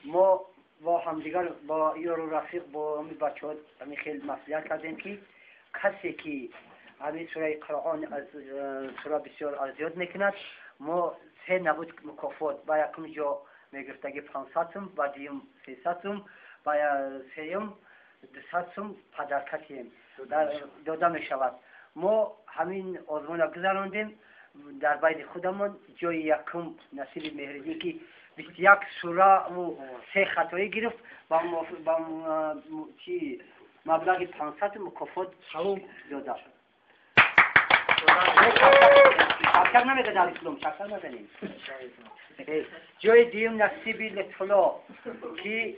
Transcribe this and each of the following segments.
Мо бо ҳамдигар, бо ёру рафиқ, бо ҳамин бачаҳо ҳамин хел маслиҳат кардем, ки касе ки ҳамин сураи Қуръон аз сура бисёр азёд мекунад, мо се набуд мукофот: ба якум ҷо мегирифтаги 500 сум, ба дуюм 300 сум, ба сеюм 200 сум подарка тием дода мешавад. Мо ҳамин озмонро гузарондем дар байни худамон. Ҷои якум насиби Меҳриддин, ки 21 сураву се хатоӣ гирифт, ба чи маблағи 500 мукофот дода. Шакар намедад, ислом шакар назанем. Ҷои дуюм насиби Лутфулло, ки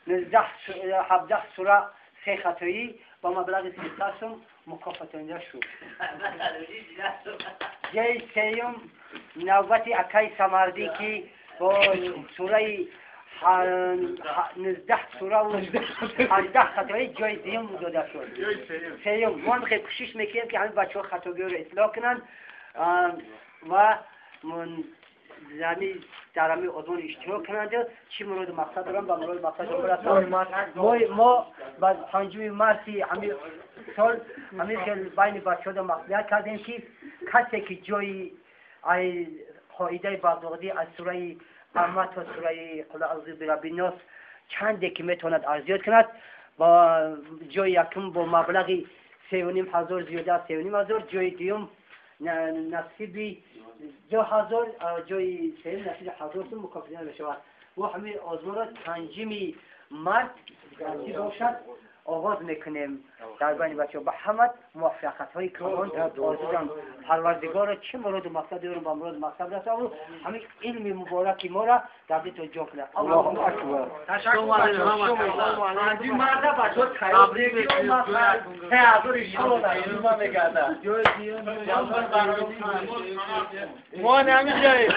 17 сура, се хатоӣ, ба маблағи 300 сум мукофотонида шуд. Ҷои сеюм навбати акаи Самардӣ, ки бо сураи 19 сураву 18 хатоӣ ҷои дуюм дода шуд, сеюм. Мо хеле кӯшиш мекунем, ки ҳамин бачаҳо хатогиҳоро ислоҳ кунанд ва дар ҳамин озмон иштирок кунанд. Чӣ муроду мақсад дорам, ба муроду мақсад бирасанд. Мо ба 5-уми марти ҳамин сол ҳамин хел байни бачаҳода маслиҳат кардем, ки касе ки ҷои ай қоидаи бағдодӣ аз сураи Амма то сураи Қул аъузу бираббиннос чанде ки метавонад арзёд кунад, ба ҷои якум бо маблағи 3500, зиёда аз 3500, ҷои дуюм насиби 2000, ҷои сеюм насиби 1000 сум мукофотида мешавад. Мо ҳамин озмонро 5-уми март бошад оғоз мекунем дар байни бачаҳо. Ба ҳама муваффақиятҳои калон орзу дорам. Парвардигоро, чӣ муроду мақсад дорем, ба муроду мақсад расаву ҳамин илми мубораки моро дар дилто ҷо кунад. Аллоҳу акбар. Марда бачаҳо тайёр, 3000 мегардад. Мо намиҷаем.